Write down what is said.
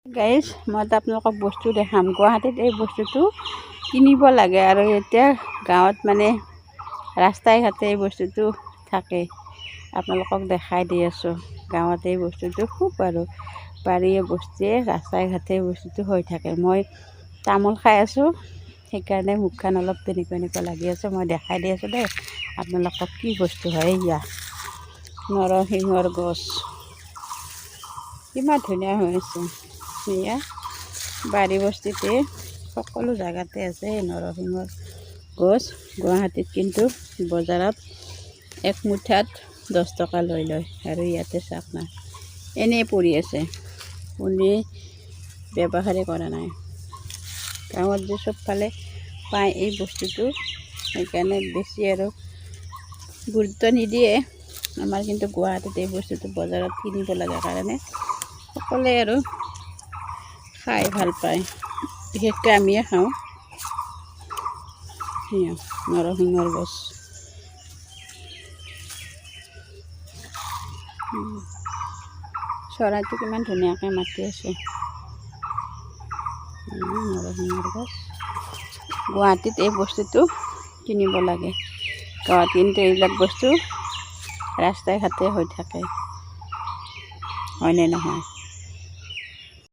Guys, মই এটা আপোনালোকক বস্তু দেখাম। গুৱাহাটীত এই বস্তুটো কিনিব লাগে আৰু এতিয়া গাঁৱত মানে ৰাস্তাই ঘাটে এই বস্তুটো থাকে। আপোনালোকক দেখাই দি আছোঁ। গাঁৱত এই বস্তুটো খুব আৰু বাৰীয়ে বস্তিয়ে ৰাস্তাই ঘাটে এই বস্তুটো হৈ থাকে। মই তামোল খাই আছোঁ, সেইকাৰণে মুখখন অলপ তেনেকুৱা এনেকুৱা লাগি আছে। মই দেখাই দি আছোঁ দেই আপোনালোকক কি বস্তু হয়। এয়া নৰসিংহৰ গছ, কিমান ধুনীয়া হৈ আছে। এয়া বাৰী বস্তিতে সকলো জেগাতে আছে এই নৰসিংহৰ গছ। গুৱাহাটীত কিন্তু বজাৰত এক মুঠাত 10 টকা লৈ লয় আৰু ইয়াতে চাওক না, এনেই পৰি আছে, কোনোৱে ব্যৱহাৰেই কৰা নাই। গাঁৱত যে চবফালে পায় এই বস্তুটো, সেইকাৰণে বেছি আৰু গুৰুত্ব নিদিয়ে আমাৰ। কিন্তু গুৱাহাটীত এই বস্তুটো বজাৰত কিনিব লগা কাৰণে সকলোৱে আৰু খাই ভাল পায়। বিশেষকৈ আমিয়ে খাওঁ। সেয়া নৰসিংহৰ গছ। চৰাইটো কিমান ধুনীয়াকৈ মাতি আছে। নৰসিংহৰ গছ। গুৱাহাটীত এই বস্তুটো কিনিব লাগে, গাঁৱত কিন্তু এইবিলাক বস্তু ৰাস্তাই ঘাটে হৈ থাকে, হয়নে নহয়?